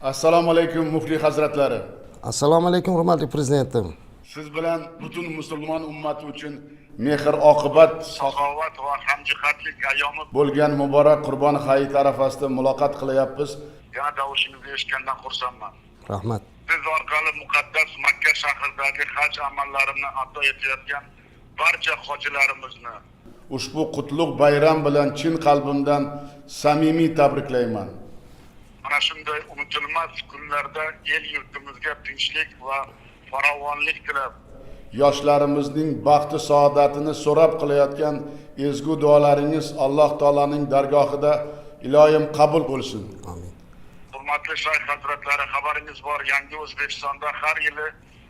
Assalomu alaykum, muftiy hazratlari. Assalomu alaykum, hurmatli prezidentim. Siz bilan butun musulmon ummati uchun mehr oqibat, saxovat va hamjihatlik ayyomi bo'lgan muborak Qurbon hayiti arafasida muloqot qilyapmiz. Yana davushingizni eshitgandan xursandman. Rahmat. Siz orqali muqaddas Makka shahridagi haj amallarini ado etayotgan barcha hojilarimizni ushbu qutlug' bayram bilan chin qalbimdan samimiy tabriklayman. Mana shunday unutilmas kunlarda el yurtimizga tinchlik va farovonlik tilab, yoshlarimizning baxti saodatini so'rab qilayotgan ezgu duolaringiz Alloh taoloning dargohida iloyim qabul bo'lsin. Amin. Hurmatli shayx hazratlari, xabaringiz bor, yangi O'zbekistonda har yili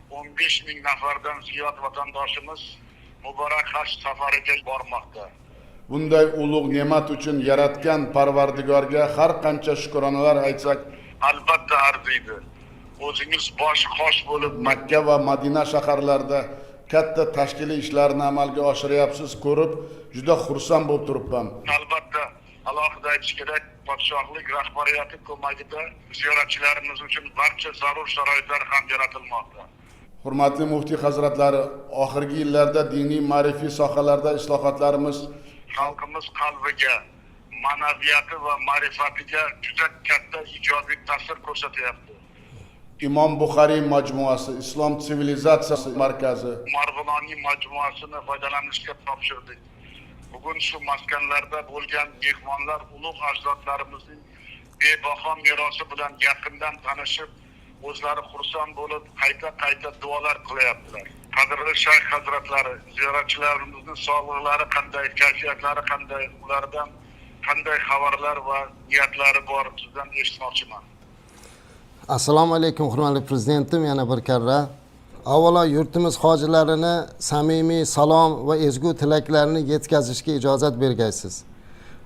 15 ming nafardan ziyod vatandoshimiz muborak haj safariga bormoqda. Bunday ulug' ne'mat uchun yaratgan Parvardigorga har qancha shukronalar aytsak, albatta arziydi. O'zingiz bosh qosh bo'lib Makka va Madina shaharlarida katta tashkiliy ishlarni amalga oshiryapsiz, ko'rib juda xursand bo'lib turibman. Albatta, alohida aytish kerak, podshohlik rahbariyati ko'magida ziyoratchilarimiz uchun barcha zarur sharoitlar ham yaratilmoqda. Hurmatli muftiy hazratlari, oxirgi yillarda diniy ma'rifiy sohalarda islohotlarimiz xalqimiz qalbiga, ma'naviyati va ma'rifatiga juda katta ijobiy ta'sir ko'rsatyapti. Imom Buxoriy majmuasi, Islom sivilizatsiyasi markazi, Marg'iloniy majmuasini foydalanishga topshirdik. Bugun shu maskanlarda bo'lgan mehmonlar ulug' ajdodlarimizning bebaho merosi bilan yaqindan tanishib, o'zlari xursand bo'lib, qayta qayta duolar qilyaptilar. Qadrli shayx hazratlari, ziyoratchilarimizning sog'liqlari qanday, kayfiyatlari qanday, ulardan qanday xabarlar va niyatlari bor, sizdan eshitmoqchiman. Assalomu alaykum, hurmatli prezidentim, yana bir karra. Avvalo yurtimiz hojilarini samimiy salom va ezgu tilaklarini yetkazishga ijozat bergaysiz.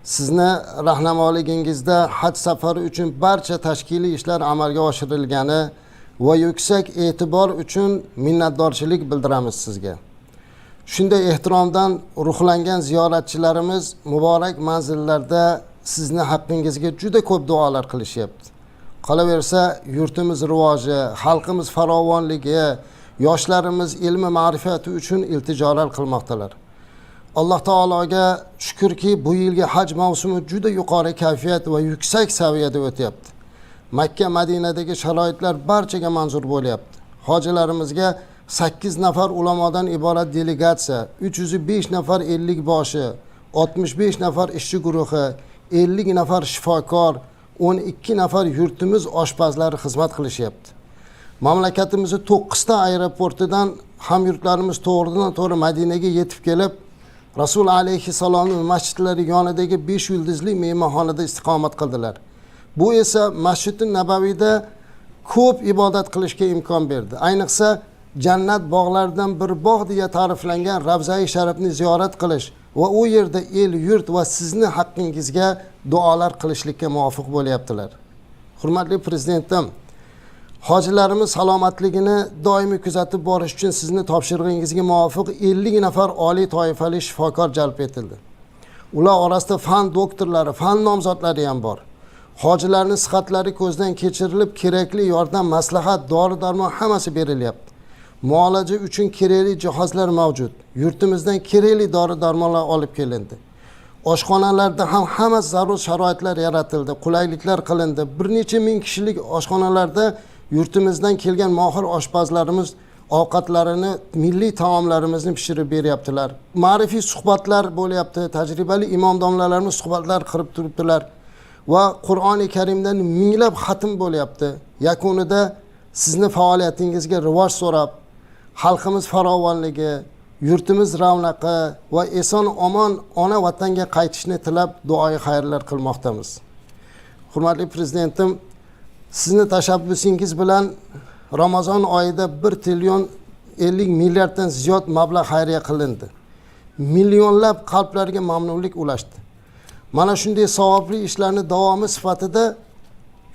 Sizni rahnamoligingizda haj safari uchun barcha tashkiliy ishlar amalga oshirilgani va yuksak e'tibor uchun minnatdorchilik bildiramiz sizga. Shunday ehtiromdan ruhlangan ziyoratchilarimiz muborak manzillarda sizni haqqingizga juda ko'p duolar qilishyapti. Qolaversa, yurtimiz rivoji, xalqimiz farovonligi, yoshlarimiz ilmi ma'rifati uchun iltijolar qilmoqdalar. Alloh taologa shukrki, bu yilgi haj mavsumi juda yuqori kayfiyat va yuksak saviyada o'tyapti. Makka, Madinadagi sharoitlar barchaga manzur bo'lyapti. Hojilarimizga 8 nafar ulamodan iborat delegatsiya, 305 nafar 50 boshi, 65 nafar ishchi guruhi, 50 nafar shifokor, 12 nafar yurtimiz oshpazlari xizmat qilishyapti. Mamlakatimizni 9 ta aeroportidan hamyurtlarimiz to'g'ridan to'g'ri Madinaga yetib kelib, Rasul alayhissalomning masjidlari yonidagi 5 yulduzli mehmonxonada istiqomat qildilar. Bu esa Masjidi Nabaviyda ko'p ibodat qilishga imkon berdi. Ayniqsa jannat bog'laridan bir bog' deya ta'riflangan Ravzai Sharifni ziyorat qilish va u yerda el yurt va sizni haqqingizga duolar qilishlikka muvofiq bo'lyaptilar. Hurmatli prezidentim, hojilarimiz salomatligini doimiy kuzatib borish uchun sizni topshirig'ingizga muvofiq 50 nafar oliy toifali shifokor jalb etildi. Ular orasida fan doktorlari, fan nomzodlari ham bor. Hojilarning sihatlari ko'zdan kechirilib, kerakli yordam, maslahat, dori-darmon hammasi berilyapti. Muolaja uchun kerakli jihozlar mavjud. Yurtimizdan kerakli dori-darmonlar olib kelindi. Oshxonalarda ham hamma zarur sharoitlar yaratildi, qulayliklar qilindi. Bir necha ming kishilik oshxonalarda yurtimizdan kelgan mohir oshpazlarimiz ovqatlarini, milliy taomlarimizni pishirib beryaptilar. Ma'rifiy suhbatlar bo'lyapti, tajribali imom domlalarimiz suhbatlar qilib turibdilar va Qur'oni Karimdan minglab xatm bo'lyapti. Yakunida sizni faoliyatingizga rivoj so'rab, xalqimiz farovonligi, yurtimiz ravnaqi va eson omon ona vatanga qaytishni tilab duoyi xayrlar qilmoqdamiz. Hurmatli prezidentim, sizni tashabbusingiz bilan Ramazon oyida 1 trillion 50 milliarddan ziyod mablag' xayriya qilindi. Millionlab qalblarga mamnunlik ulashdi. Mana shunday savobli ishlarni davomi sifatida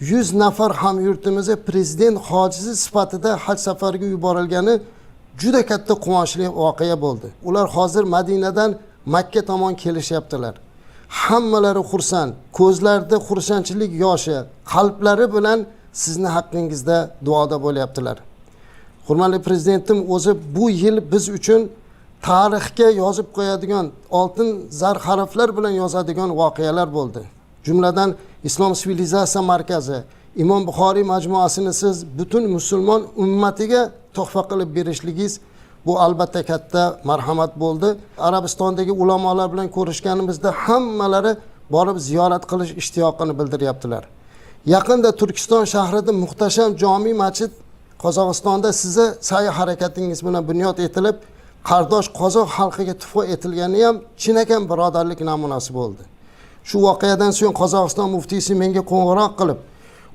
100 nafar hamyurtimizni prezident hojisi sifatida haj safariga yuborilgani juda katta quvonchli voqea bo'ldi. Ular hozir Madinadan Makka tomon kelishyaptilar. Hammalari xursand, ko'zlarida xursandchilik yoshi, qalblari bilan sizni haqqingizda duoda bo'lyaptilar. Hurmatli prezidentim, o'zi bu yil biz uchun tarixga yozib qo'yadigan, oltin zar harflar bilan yozadigan voqealar bo'ldi. Jumladan, Islom sivilizatsiya markazi, Imom Buxoriy majmuasini siz butun musulmon ummatiga tuhfa qilib berishligingiz bu albatta katta marhamat bo'ldi. Arabistondagi ulamolar bilan ko'rishganimizda hammalari borib ziyorat qilish ishtiyoqini bildiryaptilar. Yaqinda Turkiston shahrida muhtasham jomi masjid Qozog'istonda sizni sa'y harakatingiz bilan bunyod etilib, qardosh qozoq xalqiga tuhfa etilgani ham chinakam birodarlik namunasi bo'ldi. Shu voqeadan so'ng Qozog'iston muftiysi menga qo'ng'iroq qilib,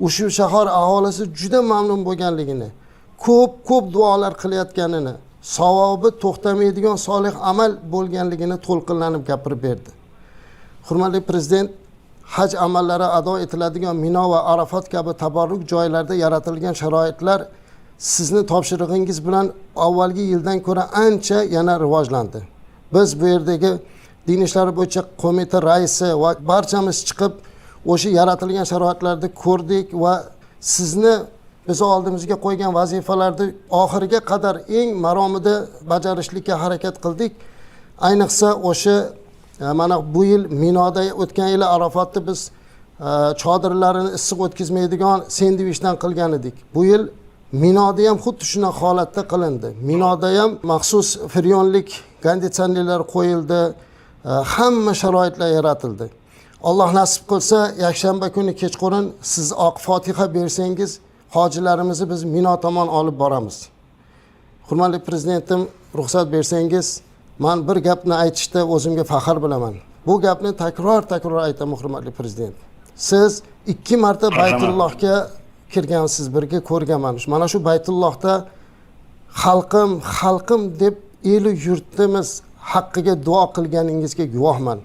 ushbu shahar aholisi juda mamnun bo'lganligini, ko'p-ko'p duolar qilayotganini, savobi to'xtamaydigan solih amal bo'lganligini to'lqinlanib gapirib berdi. Hurmatli prezident, haj amallari ado etiladigan Mino va Arafat kabi tabarruk joylarda yaratilgan sharoitlar sizni topshirig'ingiz bilan avvalgi yildan ko'ra ancha yana rivojlandi. Biz bu yerdagi din ishlari bo'yicha qo'mita raisi va barchamiz chiqib o'sha yaratilgan sharoitlarni ko'rdik va sizni biz oldimizga qo'ygan vazifalarni oxiriga qadar eng maromida bajarishlikka harakat qildik. Ayniqsa o'sha mana bu yil Minoda, o'tgan yili Arafatda biz chodirlarini issiq o'tkazmaydigan sendvichdan qilgan edik. Bu yil Minoda ham xuddi shunaqa holatda qilindi. Minoda ham maxsus freonlik konditsionerlar qo'yildi, hamma sharoitlar yaratildi. Alloh nasib qilsa, yakshanba kuni kechqurun siz oq fotiha bersangiz, hojilarimizni biz Mino tomon olib boramiz. Hurmatli prezidentim, ruxsat bersangiz, man bir gapni aytishda o'zimga faxr bilaman. Bu gapni takror-takror aytaman, hurmatli prezident. Siz 2 marta Baytullohga kirgansiz, birga ko'rganman. Mana shu Baytullohda xalqim, xalqim deb elu yurtimiz haqqiga duo qilganingizga guvohman.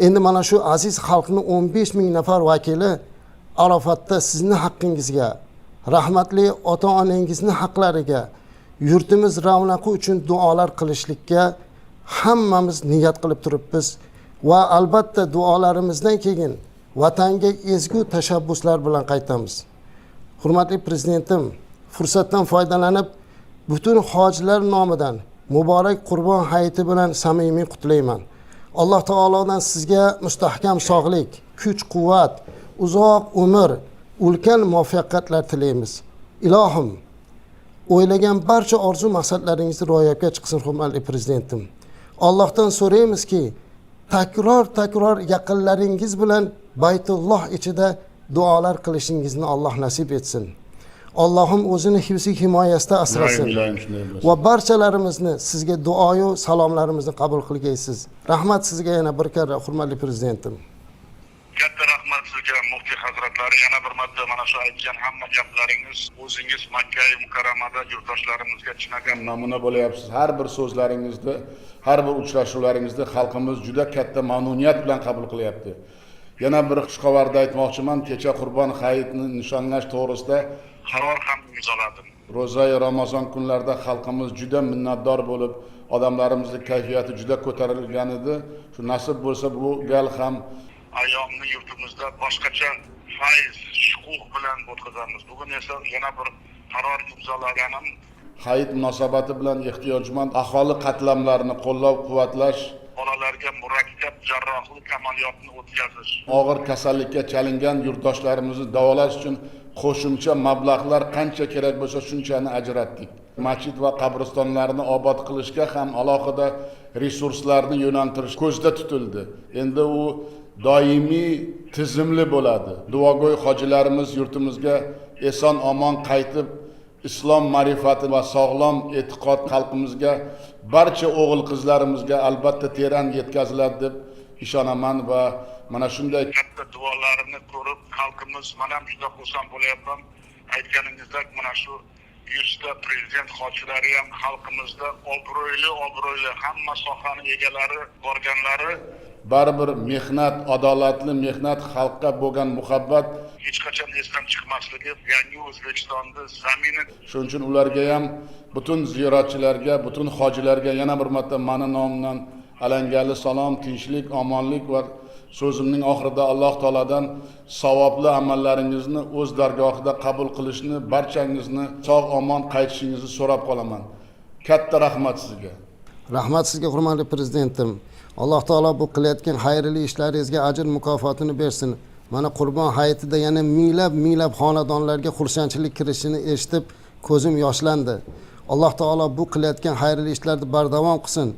Endi mana shu aziz xalqni 15 ming nafar vakili Arafatda sizni haqqingizga, rahmatli ota-onangizni haqlariga, yurtimiz ravnaqi uchun duolar qilishlikka hammamiz niyat qilib turibmiz va albatta duolarimizdan keyin vatanga ezgu tashabbuslar bilan qaytamiz. Hurmatli prezidentim, fursatdan foydalanib butun hojilar nomidan muborak Qurbon hayiti bilan samimiy qutlayman. Alloh taolodan sizga mustahkam sog'lik, kuch-quvvat, uzoq umr, ulkan muvaffaqiyatlar tilaymiz. Ilohim, o'ylagan barcha orzu maqsadlaringiz ro'yobga chiqsin, hurmatli prezidentim. Allohdan so'raymizki, takror-takror yaqinlaringiz bilan Baytulloh ichida duolar qilishingizni Alloh nasib etsin. Allohim o'zini hifzi himoyasida asrasin. Va barchalarimizni sizga duoyu salomlarimizni qabul qilgaysiz. Rahmat sizga yana bir karra, hurmatli prezidentim. Katta rahmat sizga, muftiy hazratlari. Yana bir marta mana shu aytgan hamma gaplaringiz, o'zingiz Makka Mukarramada yurtdoshlarimizga chinakam namuna bo'lyapsiz. Har bir so'zlaringizni, har bir uchrashuvlaringizni xalqimiz juda katta mamnuniyat bilan qabul qilyapti. Yana bir xushxabarni aytmoqchiman. Kecha Qurbon hayitini nishonlash to'g'risida qaror ham imzoladim. Ro'za Ramazon kunlarida xalqimiz juda minnatdor bo'lib, odamlarimizning kayfiyati juda ko'tarilgan edi. Shu nasib bo'lsa bu gal ham ayyomni yurtimizda boshqacha fayz, shuquh bilan o'tkazamiz. Bugun esa yana bir qaror imzolaganim hayit munosabati bilan ehtiyojmand aholi qatlamlarini qo'llab-quvvatlash, bolalarga murakkab jarrohlik amaliyotini o'tkazish, og'ir kasallikka chalingan yurtdoshlarimizni davolash uchun qo'shimcha mablag'lar qancha kerak bo'lsa shunchani ajratdik. Masjid va qabristonlarni obod qilishga ham alohida resurslarni yo'naltirish ko'zda tutildi. Endi u doimiy tizimli bo'ladi. Duogo'y hojilarimiz yurtimizga eson omon qaytib, islom ma'rifati va sog'lom e'tiqod xalqimizga, barcha o'g'il qizlarimizga albatta teran yetkaziladi deb ishonaman va mana shunday katta duolarini ko'rib xalqimiz, mana ham juda xursand bo'lyapman. Aytganingizdek, mana shu 100 ta prezident hojilari ham xalqimizda obro'li hamma sohani egalari borganlari baribir mehnat, adolatli mehnat, xalqqa bo'lgan muhabbat hech qachon esdan chiqmasligi, yangi O'zbekistonni zamini. Shuning uchun ularga ham, butun ziyoratchilarga, butun hojilarga yana bir marta mani nomimdan alangali salom, tinchlik, omonlik va So'zimning oxirida Alloh taolodan savobli amallaringizni o'z dargohida qabul qilishni, barchangizni sog' omon qaytishingizni so'rab qolaman. Katta rahmat sizga. Rahmat sizga, hurmatli prezidentim. Alloh taolo bu qilayotgan xayrli ishlaringizga ajr mukofotini bersin. Mana Qurbon hayitida yana minglab minglab xonadonlarga xursandchilik kirishini eshitib ko'zim yoshlandi. Alloh taolo bu qilayotgan xayrli ishlarni bardavom qilsin.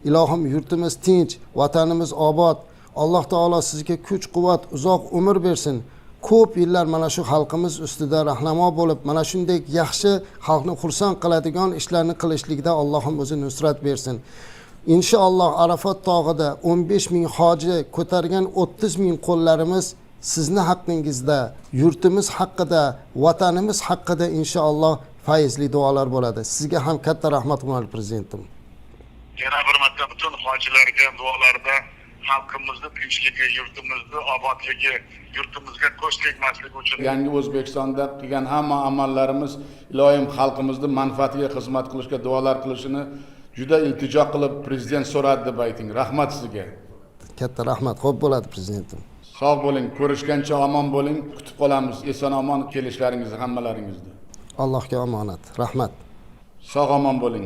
Ilohim, yurtimiz tinch, vatanimiz obod. Alloh taolo sizga kuch quvvat, uzoq umr bersin. Ko'p yillar mana shu xalqimiz ustida rahnamo bo'lib, mana shunday yaxshi, xalqni xursand qiladigan ishlarni qilishlikda Allohim o'zi nusrat bersin. Inshaalloh, Arafat tog'ida 15 ming hoji ko'targan 30 ming qo'llarimiz sizni haqqingizda, yurtimiz haqida, vatanimiz haqida inshaalloh fayzli duolar bo'ladi. Sizga ham katta rahmat, hurmatli prezidentim. Yana bir marta butun hojilarga duolarda xalqimizni tinchligi, yurtimizni obodligi, yurtimizga ko'z tegmasligi uchun. Yangi O'zbekistonda qilgan hamma amallarimiz iloyim xalqimizni manfaatiga xizmat qilishga duolar qilishini juda iltijo qilib prezident so'radi deb ayting. Rahmat sizga. Katta rahmat. Xo'p bo'ladi, prezidentim. Sog' bo'ling, ko'rishgancha omon bo'ling, kutib qolamiz eson omon kelishlaringizni hammalaringizni. Allohga omonat, rahmat. Sog' omon bo'ling.